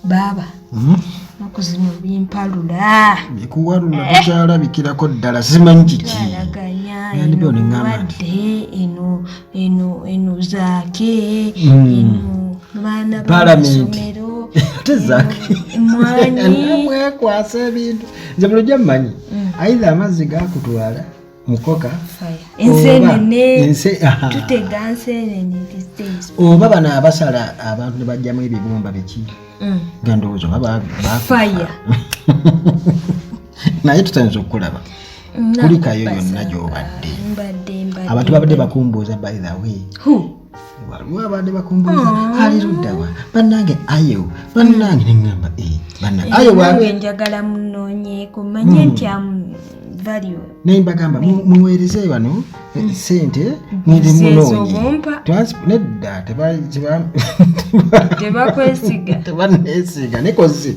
Baaba, Naku zino bimpalula. Bikuwalula, tokyalabikirako ddala, simanyi kiki. Twalaganya. Nandibyo eno neŋŋamba nti- bulwadde, eno zaake, eno baana Parliament. bamasomero. Ate zaake. Emwanyi. Mwekwasa ebintu, nze bulijjo mmanyi either amazzi gakutwala mukoka Ensenene. Aha. Tutega nsenene these days. Oba bano abasala abantu ne bajjamu ebibumba biki, nga ndowooza oba Fire. Naye tutayinza okukulaba. Kulikayo yonna gy'obadde. Mbadde. Abantu babadde bakumbuuza, by the way. Who? Waliwo abadde bakumbuuza, ali luddawa bannange ayo, bannange? Neŋŋamba, "Eh, bannange ayo." Nawe njagala munoonyeeko, manye nti am value. Naye mbagamba muweereze wano sente mwende Zezo munoonye. Bumpa. Nedda, Tebakwesiga. Tebaneesiga nekoze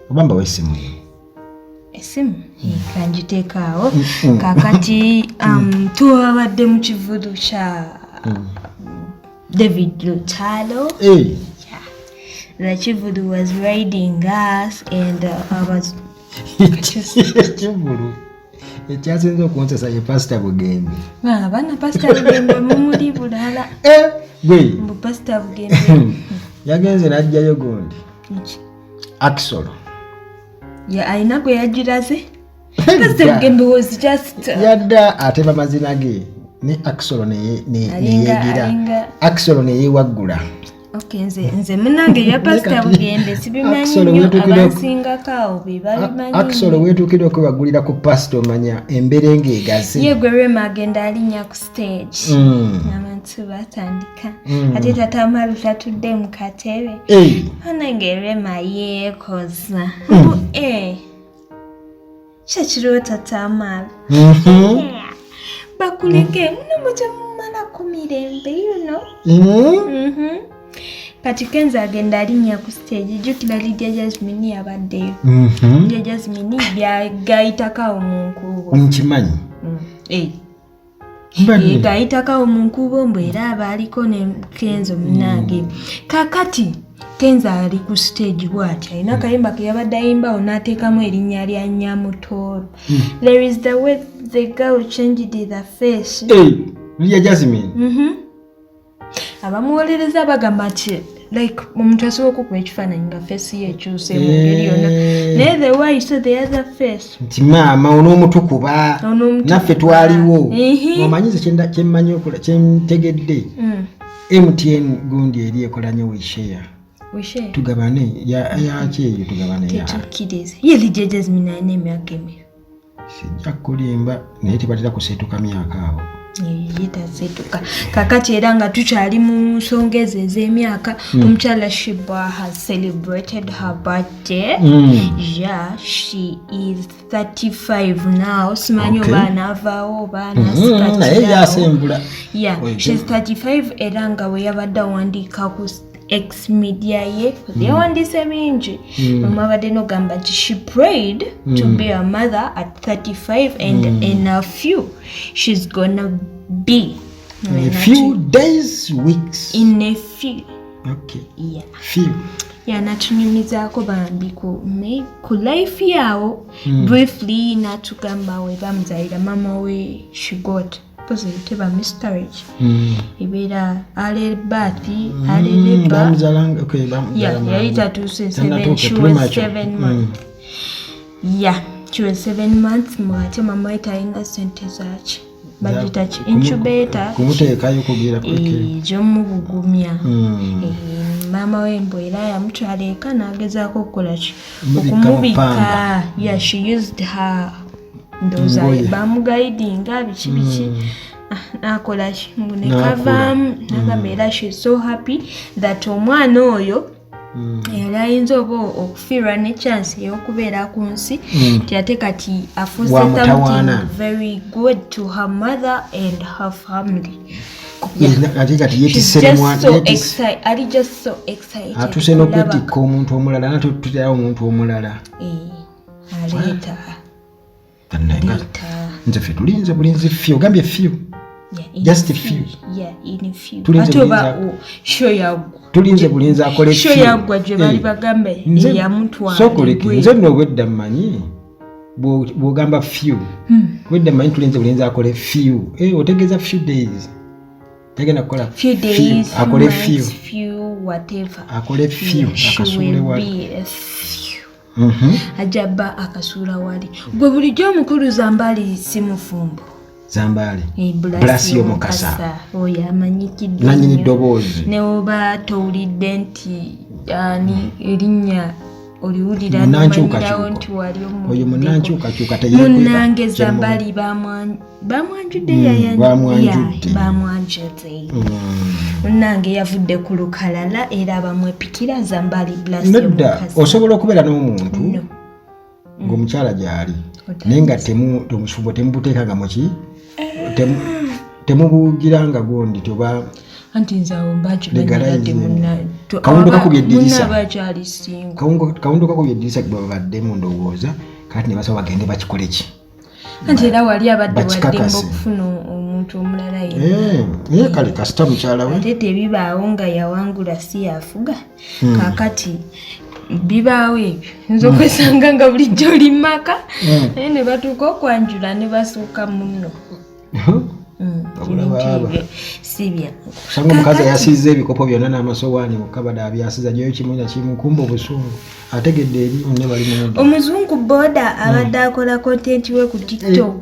oba mbawa essimu yo. Esimu kanjiteeka awo. Kakati tubabadde mu kivulu kya David Lutalo. Eh, The kivulu was riding us and I was Ekivulu ekyasinze okunsesa ye Pasita Bugembe. Abaana, Pasita Bugembe mumuli bulala. Eh, gwe. Mbu Pasita Bugembe. Yagenze n'ajjayo gundi. Ki? Akisolo. Ya alina gwe yagiraze. Pasita Bugembe was just Yadda ateba mazina ge ne akisolo Alinga- neyegira. Akisolo neyewaggula. Okay, nze munange ya Pasita Bugembe sibimanyi Axel nnyo. Weetuukira Abansingako awo be babimanyi. Akisolo weetuukira okwewagulira ku pasita, omanya embeera ng'egaze. Ye gwe Rema agenda alinnya ku stage, abantu batandika, ate Tata Amalu tatudde mu katebe. Eh, Anange Rema yeekoza. Eh, kyekiriwo Tata Amalu. Bakuleke muno mutemumalako mirembe. Kati Kenzo agenda alinnya ku stage, jjukira Lydia Jasmine yabaddeyo. Lydia Jasmine byagayitako awo mu nkuubo. Nkimanyi. Eh. Mbadde. Gayitako awo mu nkuubo mbu era abaaliko ne Kenzo munange. Kakati Kenzo ali ku stage bw'ati, alina akayimba ke yabadde ayimbawo n'ateekamu erinnya lya Nyamutooro. There is the way the girl changed the face. Eh, Lydia Jasmine. Abamuwolereza bagamba nti like omuntu asobola okukuba ekifaananyi nga face ye ekyuse mu ngeri yonna, naye the way you saw the other face. Nti maama onoomutukuba. Onoomutukuba. Naffe twaliwo. Ehe. Omanyi nze kyemmanyi okola, kyentegedde, MTN gundi eri ekola nnyo, we share. We share. Tugabane yaki eyo, tugabane ya. Tetukkiriza. Ye Lydia Jasmine alina emyaka emeka? Sijja kulimba, naye tebatera kuseetuka myaka abo. Ye taseetuka. Kakati era nga tukyali mu nsonga ezo ez'emyaka, omukyala Sheebah has celebrated her birthday. Yeah, she is 35 now. Simanyi oba anaavaawo oba Naye anasikatirawo. yasembula. Yeah, Oyo. she's 35, era nga we yabadde awandiika ku X media ye, yawandiise bingi omwabadde nogamba nti she prayed to be a mother at 35 and in a few she's gonna be. In a few days, weeks. In a few. Okay. Yeah. Few. Yeah, natunyumizaako bambi ku life yaawo briefly, natugamba we bamuzalira mama we, she got because teba miscarriage, ebeera early birth, early labor. Bamuzala, okay, bamuzala Yeah, mangu. yali tatuuse seven, Tannatuuka, she was premature. 7 months. Yeah, she was 7 months, mwate mama we talina sente zaki, bagita ki, incubator. Kumuteekayo kugira Gyomubugumya. Eh, maama we mbu era yamutwala eka n'agezaako okukola ki? Kumubikka mu Okumubikka. ppamba. Yeah, she used her, ndowooza Ngoye. bamuguidinga biki biki. Ah, n'akola ki, mbu ne N'akula. kavaamu, n'agamba era she's so happy that omwana oyo yali ayinza oba okufiirwa ne chance ey'okubeera ku nsi, nti ate kati afuuse Wa mutawaana. something very good to her mother and her family. Ate kati She's yeetisse just so ali just so excited atuuse kulaba. n'okwetikka omuntu omulala, natuterawo omuntu omulala. Eh, aleeta Bannange, leeta. Nze ffe tulinze bulinzi few, ogambye few. Yeah, in Just a a few. Yeah, in a few. Tulinze Ate oba bulinzi. show yaggwa. Tulinze bulinzi akole Show few. Yaggwa gye baali bagamba Nze- eyamutwala Sookoleke, ebweru. nze nno obwedda mmanyi bw'ogamba few, obwedda mmanyi tulinze bulinzi akole few. Eh, otegeeza few days, tagenda kukola Few days, few akole months, few, few whatever. Akole few. She Akasuule will wali. be a few. Ajja bba akasuula wali. Gwe bulijjo omukulu Zambaali si mufumbo? Zambaali? Eh, Blasio Mukasa. Oyo amanyikiddwa Nanyini nnyo. ddoboozi. Ne oba towulidde nti ani erinnya oliwulira Munnankyukakyuka. nomanyirawo nti wali Oyo omuwuliddeko. munnankyukakyuka, teyeekweka. Munnange Zambaali bamwanjudde. Bamwanjudde. Ya, bamwanjudde. Munnange yavudde ku lukalala era bamwepikira Zambaali Blasio Nedda, Mukasa. osobola okubeera n'omuntu No. ng'omukyala gy'ali, Otandise. naye nga omusumbo temubuteeka nga muki, temubugira nga gundi toba Anti nze awo mba Legalize. nkimanyiradde. Kawundo kakubye eddirisa. Munna abakyali single. Kawundo kakubye eddirisa gwe babaddemu ndowooza, kati ne basaba bagende bakikole ki? Anti era wali abadde waddembe Bakikakase. okufuna omuntu omulala yenna. Eh, naye kale kasita mukyala we. Ate tebibaawo nga yawangula si yafuga. Kakati bibaawo ebyo, nza okwesanga nga bulijjo oli maka, naye ne batuuka okwanjula ne basuuka muno. Wabula Ebintu baaba. ebyo si byangu. Osanga omukazi ayasizza ebikopo byonna n'amasowaani mu kabada, abyasiza nyoyo kimu na kimu, kumba obusungu ategedde eri munne bali mumudu. Omuzungu boda abadde akola content we ku TikTok,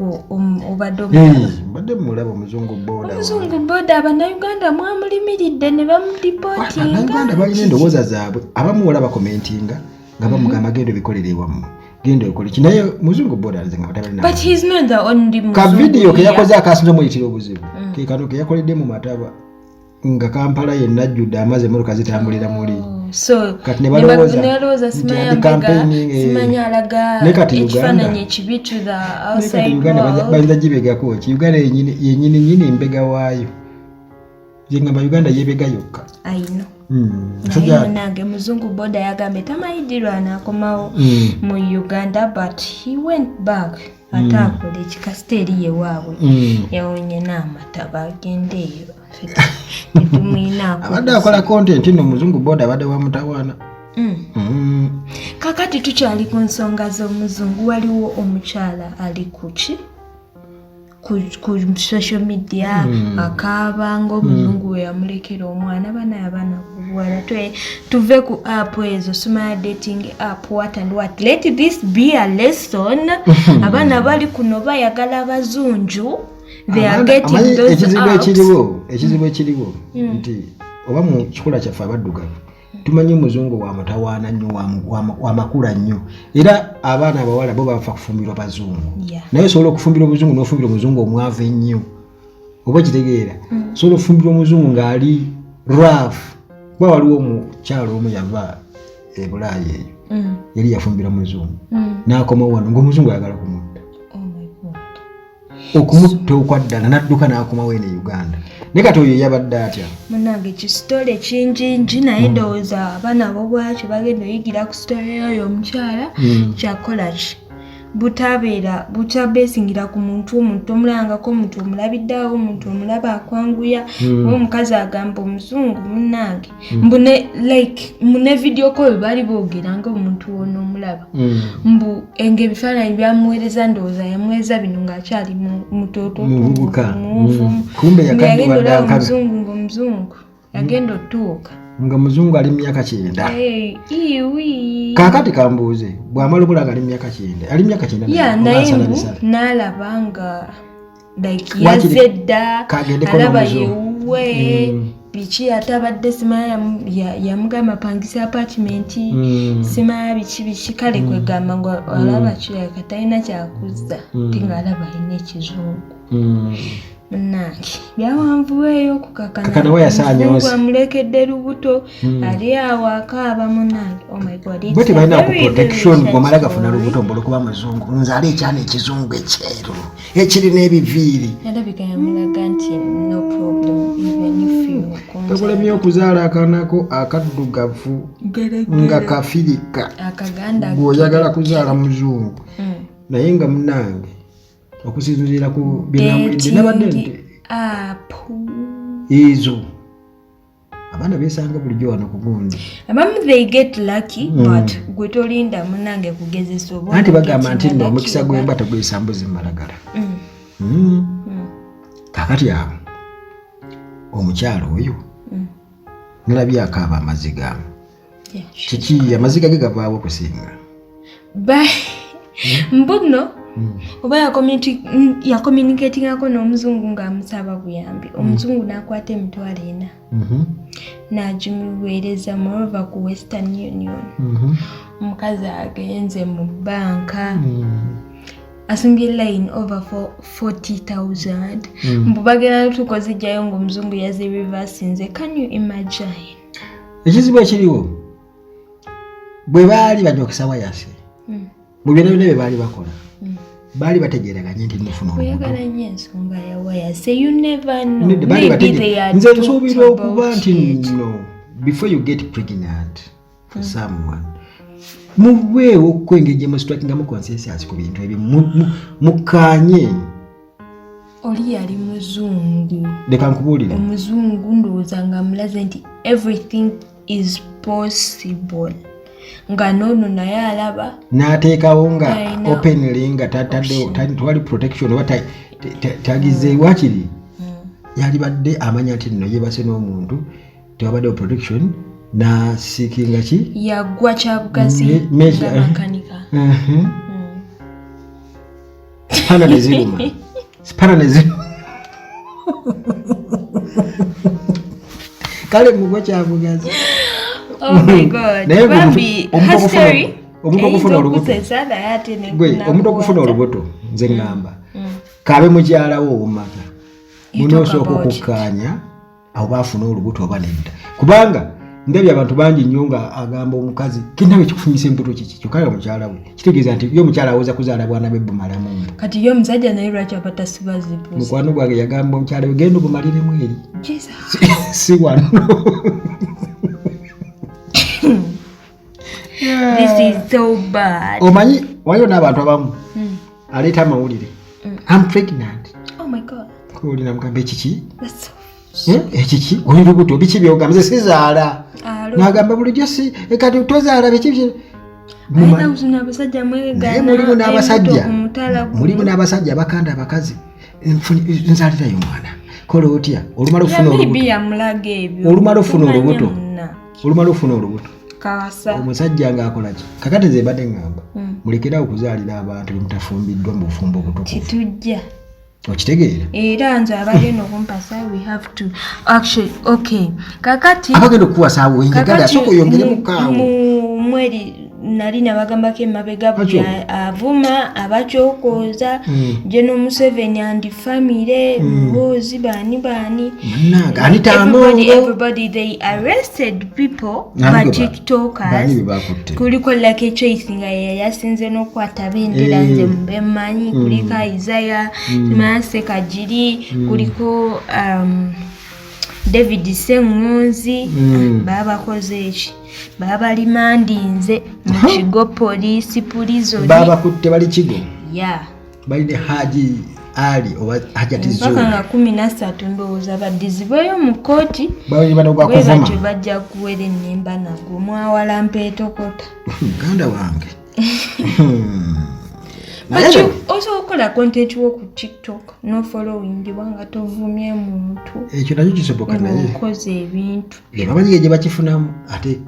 obadde omulaba? Mbadde mulaba omuzungu boda. Omuzungu boda abannayuganda mwamulimiridde ne bamudipootinga. Bannayuganda balina endowooza zaabwe. Abamu wala bakomentinga nga bamugamba, "Genda obikolere ewammwe, genda okole ki." Naye muzungu boda nze nga batabalina. But he's not the only Ka muzungu vidiyo ke here. yakoze akasinza omuyitira obuzibu ke kano ke yakoledde mu mataba nga Kampala yenna ajjudde amazzi, emmotoka zitambulira muli. Oh, so Kati ne balowooza ne balowooza nti simanya andi mbega, campaigning, eh. simanya alaga Ne kati ekifaananyi Uganda- ekibi to the Naye kati outside Uganda world. bayinza gibegako ki? Uganda yenyini nyini mbega waayo, yengamba Uganda yebega yokka. I know. Naye munange muzungu boda yagambye tamanyidirwa anaakomawo mu Uganda, but he went back ate akola ekikasita eri yewaabwe. Yawonye n'amataba, agende eyo. Ffe tetumuyinaako. Abadde akola content nno omuzungu boda abadde wa mutawaana. Kakati tukyali ku nsonga z'omuzungu, waliwo omukyala ali kuki ku social media akaaba ngaomuzungu we yamulekera omwana. Bana abaana buwala, tuve ku app ezo, sumaya dating app, what and what. Let this be a lesson. Abaana bali kuno bayagala abazunju. They are getting Amanyi those ekizibu apps. ekiriwo, ekizibu ekiriwo nti oba mu kikula kyaffe abaddugavu tumanyi omuzungu wa mutawaana nnyo, wa makula nnyo, era abaana abawala bo bafa kufumbirwa bazungu. Naye osobola okufumbira omuzungu n'ofumbira omuzungu omwavu ennyo, oba okitegeera? Osobola okufumbira omuzungu ng'ali rough, kuba waliwo omukyalo omu yava e Bulaaya eyo, yali yafumbira muzungu, n'akomawo wano ng'omuzungu ayagala kumutta. Oh my God. Okumutta okwaddala, n'adduka n'akomawo eno e Uganda. Naye kati oyo yabadde atya? Munange kisitole kingingi, naye ndowooza abaana bobwakyo bagenda oyigira ku sitole yoyo omukyala. Kyakola ki butabeera butabesingira ku muntu, omuntu omulangako, omuntu omulabiddeawo, omuntu omulaba akwanguya. Oba omukazi agamba omuzungu munange mbu ne like mbu ne video call baali boogera nga omuntu wona omulaba, mbu enga ebifaananyi byamuweereza, ndowooza yamuweereza bino ng'akyali mutooto. Muvubuka. Muvumu. Kumbe yakaddiwa Yagenda olaba dda nkaga. omuzungu ngaomuzungu yagenda otuuka. Nga muzungu ali mu myaka 90. Hey, iwi. Kaakati kambuuze, bw'amala obula nga ali mu myaka 90, ali mu myaka 90 ya oba naye asala mbu bisala? n'alaba nga like Waakiri yazze dda, kagendeko alaba n'omuzungu. yewuwe biki, ate abadde simanya yamugamba pangisa apartment, simanya biki biki. Kale kwegamba nga alaba kirabika talina kyakuzza, ate ng'alaba alina ekizungu. Munnange byawanvuweeyo okukakana. Kakana we yasaanyoose. Omuzungu amulekedde lubuto, ali awo akaaba. Munnange, oh my God, it's Bwe tebalina a ku very, very protection sad bwomala gafuna story. lubuto mbolokuba muzungu, nzaala ekyana ekizungu ekyeru ekirina ebiviiri. Yalabika yamulaga nti no problem even if you Takulemye okuzaala akaanako akaddugavu nga kafirika. Akaganda. Gweoyagala kuzaala muzungu. Naye nga munange okusinziira ku byenawulidde nabadde nti dating app ezo Abaana besanga bulijjo wano ku gundi. Abamu they get lucky, but gwe tolinda munange kugezesa oba Anti bagamba nti ogettinga nno lucky omukisa oba- gw'embwa teguyisa mbuzi mu malagala. Kakati awo omukyalo oyo nalabye akaaba amaziga. Kiki amaziga ge gavaawo okusinga? Mbuno oba yacommunicatingako n'omuzungu ng'amusaba buyambi, omuzungu n'akwata 40,000 n'agimuweereza moreover ku Western Union. Omukazi agenze mu banka, asimbye line over for 40,000, mbu bagenda tuuka ozijjayo ng'omuzungu yazireversinze. Can you imagine? Ekizibu ekiriwo, bwe baali banyokesa wayase, mu byonna byonna bye baali bakola, baali bategeeraganye nti nofuna olubuto. Oyagala nnyo ensonga ya wayase, you never know. Nedda, baali Maybe bategeera. they had Nze talked nsuubira okuba about nti it. no, before you get pregnant for someone, mubeewo okwengeri gye mustrikingamu consensus ku bintu ebyo, mukkaanye. Oli yali muzungu. Leka nkubuulire. Omuzungu ndowooza nga amulaze nti everything is possible, nga noono naye alaba. N'ateekawo nga Alina openly nga tataddewo, tewali protection oba tagize wakiri yalibadde amanya nti nno yebase n'omuntu, tewabaddewo protection, nasiikinga ki? Yagwa kyabugazi nga makanika. Sipana neziruma, sipana neziruma, kale mugwa kyabugazi. Oh my God. Naye Bambi, omuntu her story omuntu okufuna eyinza olubuto. okusesa naye ate ne Gwe omuntu okufuna olubuto, nze ŋŋamba kabe mukyalawo owomumaka, You talk munoosooka about it. okukkaanya awo baafuna olubuto oba nedda, kubanga ndabye abantu bangi nnyo nga agamba omukazi kenawe ekikufunyisa embuto kiki, kyokka nga mukyala we, kitegeeza nti ye omukyala awoza kuzaala bwana bwe bumalamu mbu. Kati ye omusajja naye lwaki aba tasiba zipusi? Mukwano gwange yagamba omukyala we, genda obumaliremu eri. Jesus. Si wano. This is so bad. Omanyi waliwo n'abantu abamu aleeta amawulire, "Am pregnant." Oh my God. Olina mugamba, "Ekiki?" That's so Eh, ekiki? Oli lubuto? Biki byogamba? Nze sizaala. Alo. Nagamba bulijjo si eh, kati tozaala biki Ayina kuzina abasajja mwegaana Naye mulimu n'abasajja embuto ku mutala guno. Mulimu n'abasajja abakanda abakazi, "Nzaalirayo omwana, kola otya?" Olumala Yeah, ofuna maybe olubuto, yamulaga ebyo. Olumala ofuna Tumanye olubuto. munna. Olumala ofuna olubuto, Kawasa. omusajja ng'akola ki? Kakati nze mbadde ŋŋamba mulekerawo okuzaalira abantu bemutafumbiddwa mu bufumbo obutukuvu. Kitujja. Okitegeera? Era nze abagenda okumpasa, we have to actually, okay, kakati Abagenda okukuwasa awo enjagala kakati sooka oyongeremu kaawo. Mu mweri nali nabagambako emabega, buli Akyo. avuma abakyokooza General Museveni and family, Muhoozi, baani baani. Munnange, Anita Everybody, Among. everybody, they arrested people. Ani ba gwe TikTokers. Baani be bakutte? Kuliko Lucky Choice nga ye yasinze n'okukwata bendera. Nze mbemanyi, kuliko Isaiah Manse Kagiri, kuliko David Seŋŋonzi. Baba bakoze eki? Baba balimandinze mu Kigo Police Prison. Babakutte bali Kigo? Ya. Bali ne Haji Ali oba Hajati Mpaka nga Zuula. 13 ndowooza baddizibweyo mu kkooti. Bali bano Bwe batyo gwakuvuma. bajja kuwera ennemba nagwo mwawala mpeetokota. Muganda wange. But Naye you osobola okukola content wo ku TikTok nofollowingibwa nga tovumye muntu. Ekyo nakyo kisoboka, naye Ng'okoze ebintu. Bamanyi gye bakifunamu, ate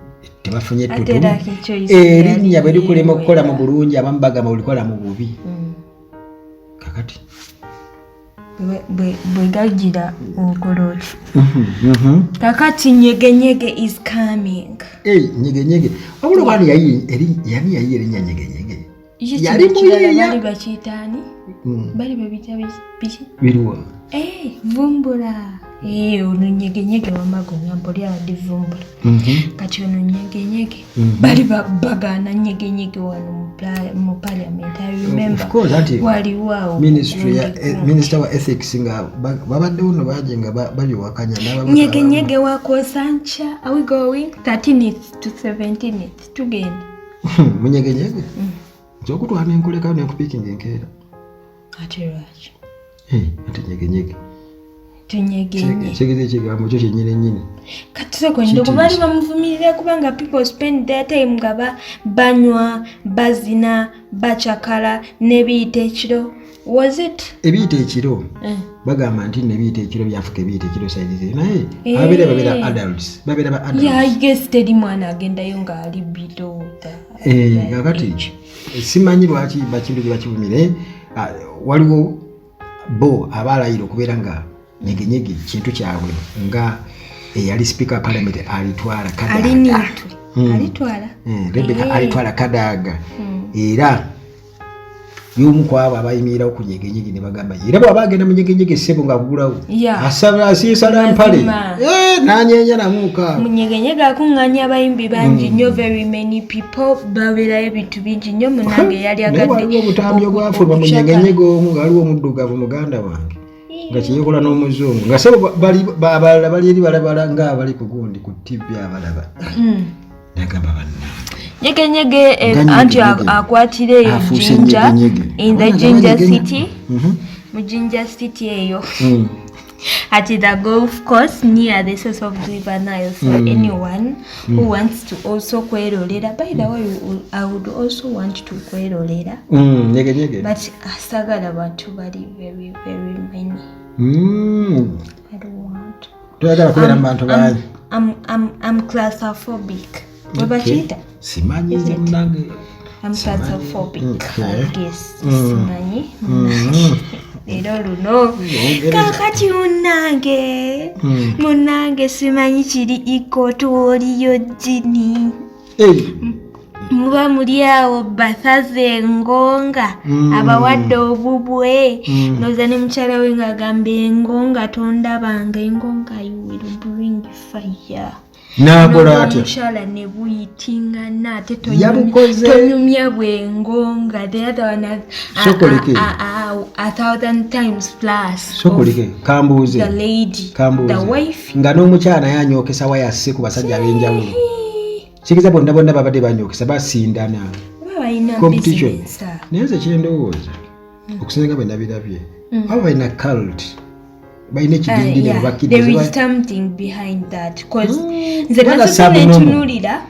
tebafunye Ate ettutumu. Lucky Choice Erinnya bwe yali likulema okukola mu yeewera. bulungi, abamu bagamba olikola mu bubi. Kakati Bwe gagira okola otyo. Kakati Nyegenyege is coming. Ei, Nyegenyege, wabula obaani yani yayi erinnya Nyegenyege? Ye Yali kino kirala. muyiiya. Bali bakiyitaani? Bali babiyita biki? Biriwa? Eh, vumbula. Eh, ono Nyegenyege wamago ngamba oli abadde vumbula. Kati ono Nyegenyege, bali bagaana Nyegenyege wano mu parliament, I remember. Of course, anti Waliwo awo ministry ya gundi gundi. minister wa ethics nga babaddewo nno bangi nga babiwakanya Nyegenyege wakosa ncha, are we going 13th to 17th? Tugenda. Munyegenyege nze okutwala nenkulekayo nenkupiikinga enkeera. Ate lwaki? Eh, ate Nyegenyege. Tunyegenye. Kitegeeza ekigambo kyo kyennyini nnyini. Kati sooka ndowooza baali bamuvumirira kubanga people spend their time nga banywa, bazina, bacakala n'ebiyita ekiro. Was it? Ebiyita ekiro, bagamba nti nebiyita ekiro byafuka ebiyita ekiro saizi, naye ababeera babeera adults, babeera ba adults. Yeah, I guess teri mwana agendayo ng'ali below the Kakati simanyi lwaki bakintu gye bakivumire. Ah, waliwo bo abalayira okubeera nga nyegenyege kintu kyabwe, nga eyali speaker wa parliament Alitwala Kadaga. Aliniitwe. Alitwala. Rebecca Alitwala Kadaga, era y'omu ku abo abayimirirawo ku nyegenyege ne bagamba era bw'aba agenda mu nyegenyege, ssebo, ng'agulawo asaba asiisala mpale. Mazima. N'anyeenya namuuka. Munyegenyege akuŋŋaanya abayimbi bangi nnyo, very many people, babeerayo ebintu bingi nnyo. Munange yali Naye agadde waliwo obutambi obwafuluma mu okucaka. nyegenyege omu, nga waliwo omuddugavu muganda wange nga kyeyekola n'omuzungu, nga sebo abalala bali eri balabala ng'abali ku gundi ku TV abalaba. Nagamba bannange. Nyegenyege Nga anti nyegenyege. akwatira eyo Afuuse Jinja, nyegenyege. in the Abaana Jinja banyegenya. City, mu Jinja City eyo at the golf course near the source of River Nile, for anyone who wants to also kwerolera. By the way, I would also want to kwerolera, Nyegenyege. but sagala bantu bali very very many. I don't want. Toyagala kubeera mu bantu bangi. I'm claustrophobic. Webakiyita? Simanyi nze munange. I'm claustrophobic. I guess. Simanyi. Leero luno. Ongereza. Kakati munnange. Munnange, simanyi kiri ikotuoliyo jini. Muba muli awo basaze engonga, abawadde obubwe, noza ne mukyala we ng'agamba engonga tondabanga engonga, you will bring fire. N'akola atya? Omukyala ne buyitingana ate Yabukoze. tonyumya bwengonga, the other one Sokoleke. a thousand times plus of Sokoleke kambuuze. the lady, Kambuuze. the wife. Nga n'omukyala naye anyookesa wayase ku basajja ab'enjawulo, kigeza bonna bonna babadde banyookesa, basindana. Oba balina Competition. business, ah. Naye nze kyendowooza, okusinga bwe nabirabye, abo balina cult, balina ekidindini. Yeah, there is something behind that, cause nze That's nasoose abnormal. nentunulira,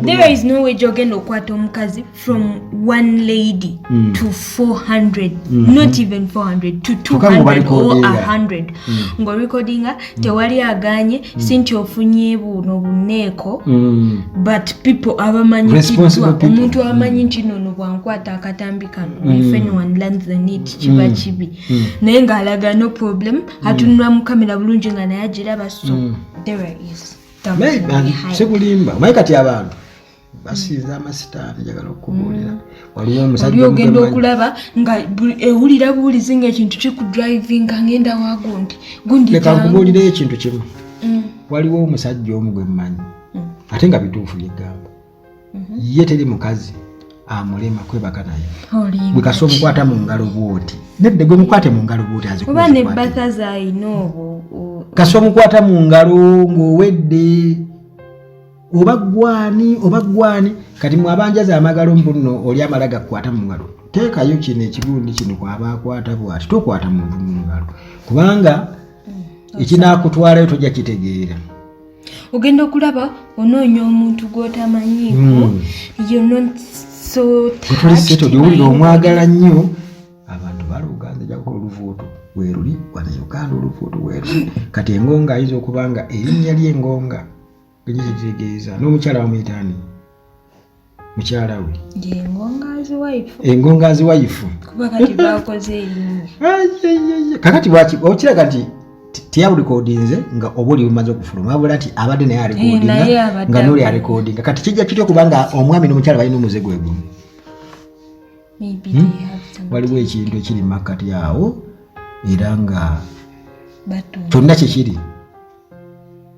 there is no way gyogenda okwata omukazi from one lady to 400, not even 400, to Kyokka nga 200 or obarecordinga. 100, ng'orecordinga, tewali aganye, si nti ofunye buno buneeko, but people abamanyikiddwa, Responsible people. omuntu amanyi nti nono bwankwata akatambi kano, if anyone lands on it kiba kibi, naye ng'alaga no problem, atunula mu kamera bulungi nga naye agiraba. So there is something behind. Sikulimba, omanyi kati abantu basinza amasitaani. Njagala okukubuulira, waliwo Oli omusajja ogenda omu gwe okulaba nga ewulira buwulizi ngaekintu kikudrivinga, ngenda wa gundi gundi, Leka jangu. nkubuulireyo ekintu kimu. Waliwo omusajja omu gwe mmanyi, ate nga bituufu byegamba, ye teri mukazi amulema kwebaka naye. Olimba. Gwe kasi omukwata mu ngalo bwoti, nedde gwe mukwate mu ngalo bwoti. Oba ne Azikukwate. Bathaza ayina obwo Kasi omukwata mu ngalo ng'owedde, oba gwani oba gwani. Kati mwabanjaza amagalo mbuno, oli amala gakukwata mu ngalo, teekayo kino ekigundi kino kwaba akwata bwati. Tokwata muntu mu ngalo, kubanga ekinaakutwalayo tojja kitegeera. Ogenda okulaba onoonya omuntu gw'otamanyiiko. You're not so Gwe toli settled, owulira omwagala nnyo. Abantu balowooza nze jakukola oluvuuto weeruli wano e Uganda, oluvuuto weeruli. Kati engonga ayinza okuba nga erinnya ly'engonga enye kyekitegeeza n'omukyala bamuyitaani mukyala we. Yengongazi wife. Engongazi wife. Kuba kati bakoze erinnya. Ayayaya. Kakati lwaki okiraga nti teyabulikodinze nga oba oli bumaze okufuluma, wabula nti abadde naye naye alikodinga abadde nga n'oli alikodinga. Kati kijja kitya okuba nga omwami n'omukyala balina omuze gwe gumu? Maybe they have some. Waliwo ekintu ekiri makkati awo, era nga Batunda. kyonna kyekiri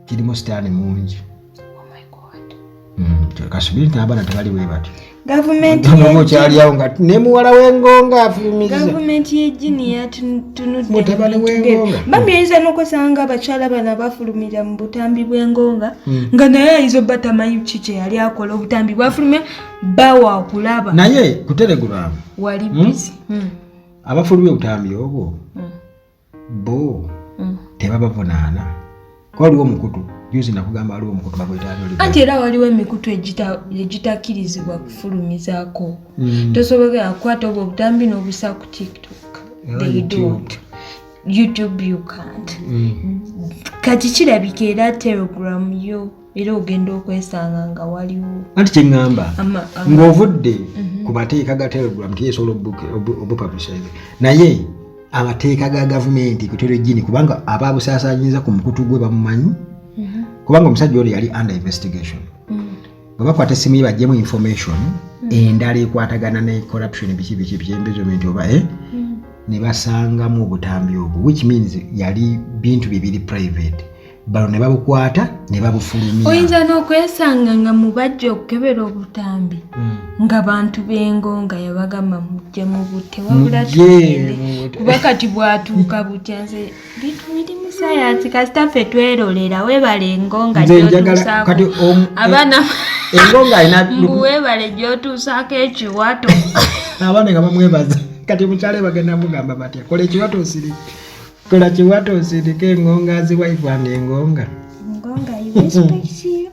kirimu sitaani mungi. Oh my God. Kasubiri nti abaana tebali bwe batyo. Gavumenti Oba okyali awo nga ne muwala w'engonga afulumiza. Gavumenti y'ejjini yatunudde. Mutabani w'engonga. Bambi, ayinza n'okwesanga abakyala bano abafulumira mu butambi bw'engonga, nga naye ayinza obba tamanyi ki kye yali akola, obutambi bwafulumya bawa okulaba. Naye ku Telegram Wali busy. Abafulumya obutambi obwo bo. Tebabavunaana. Waliwo omukutu, juzi nakugamba waliwo omukutu baguyita Anti era waliwo emikutu egitakkirizibwa kufulumizaako. Tosobola kukwata obwo obutambi n'obusa ku TikTok. They don't. YouTube you can't. Kati kirabika era Telegram yo era ogenda okwesanga nga waliwo. Anti kyeŋŋamba, ng'ovudde ku mateeka ga Telegram, tiyesobola obupublishinga, naye amateeka ga gavumenti Equatorial Guinea, kubanga ababusaasaanyiza ku mukutu gwe bamumanyi, kubanga omusajja ono yali under investigation. Bwe bakwata essimu ye baggyemu information endala ekwatagana ne corruption, biki biki biki, embezzlement oba ne basangamu obutambi obwo, which means yali bintu bibiri private. Bano ne babukwata ne babufulumya. Oyinza n'okwesanga nga mubajja okukebera obutambi nga bantu b'engonga yabagamba mujje mu butte, wabula Mujje tugende. mu butte. Kuba kati bwatuuka butya, nze bintu biri mu sayansi, kasita ffe twerolera. Weebale engonga Nze njagala gy'otuusaako kati abaana. Engonga alina Mbu weebale gy'otuusaako ekiwato. Abaana nga bamwebaza. Kati mukyalo bagenda mugamba batya? Kola ekiwato osirike, kola kiwato osirike. Engonga zi wife and engonga. Engonga, I respect you.